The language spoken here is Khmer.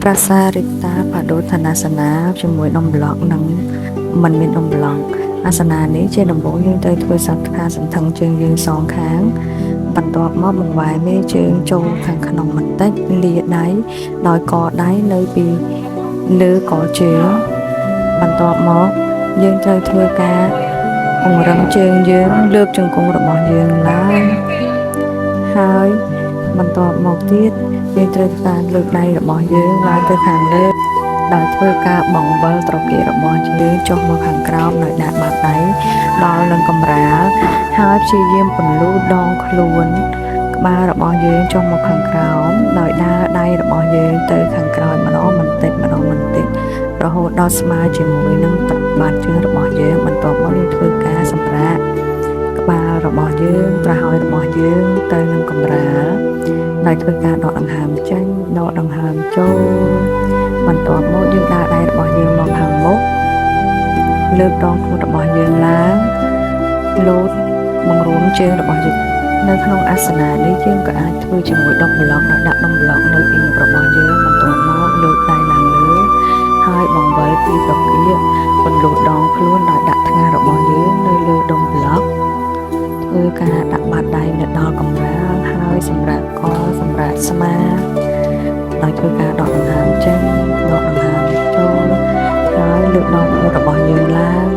ប្រាសារិតាបដោធនាសនាជាមួយដុំប្លុកនិងមិនមានដុំប្លុកអាសនានេះជាដំបូងយើងត្រូវធ្វើសត្វខាសន្ធឹងជើងយើងសងខាង បន្ទាប់មកបង្វែរមេជើងចូលខាងក្នុងបន្តិចលាដៃដោយកដៃនៅពីលើកជើងបន្ទាប់មកយើងត្រូវធ្វើការពង្រឹងជើងយើងលើកជង្គង់របស់យើងឡើងហើយបន្ទាប់មកទៀតយើងត្រូវការលើកដៃរបស់យើងឡើងទៅខាងលើដោយធ្វើការបង្វិលត្រគាករបស់យើងចុះមកខាងក្រោមដោយដាក់បាតដៃដល់នឹងកម្រាលហើយព្យាយាមពន្លូតដងខ្លួនក្បាលរបស់យើងចុះមកខាងក្រោមដោយដើរដៃរបស់យើងទៅខាងក្រោយម្ដងបន្តិចម្ដងបន្តិចរហូតដល់ស្មើជាមួយនឹងបាតជើងរបស់យើងបន្ទាប់មកយើងធ្វើការសម្រាកក្បាលរបស់យើងប្រហើយរបស់យើងទៅនឹងកម្រាលដោយធ្វើការដកដង្ហើមចេញដកដង្ហើមចូលបន្ទាប់មកយើងដើរដៃរបស់យើងមកខាងមុខលើកដងខ្លួនរបស់យើងឡើងលោតបង្រួមជើងរបស់យើងនៅក្នុងអាសនានេះយើងក៏អាចធ្វើជាមួយដុំប្លុកដោយដាក់ដុំប្លុកនៅពីមុខរបស់យើងបន្ទាប់មកលើកដៃឡើងលើហើយបង្វិលពីត្រគាកពន្លូតដងខ្លួនដោយដាក់ថ្ងាសរបស់យើងនៅលើដុំប្លុកធ្វើការដាក់បាតដៃនៅដល់កម្រាលហើយសម្រាប់កសម្រាប់ស្មាដោយធ្វើការដកដង្ហើមចេញដកដង្ហើមចូលហើយលើកដងខ្លួនរបស់យើងឡើង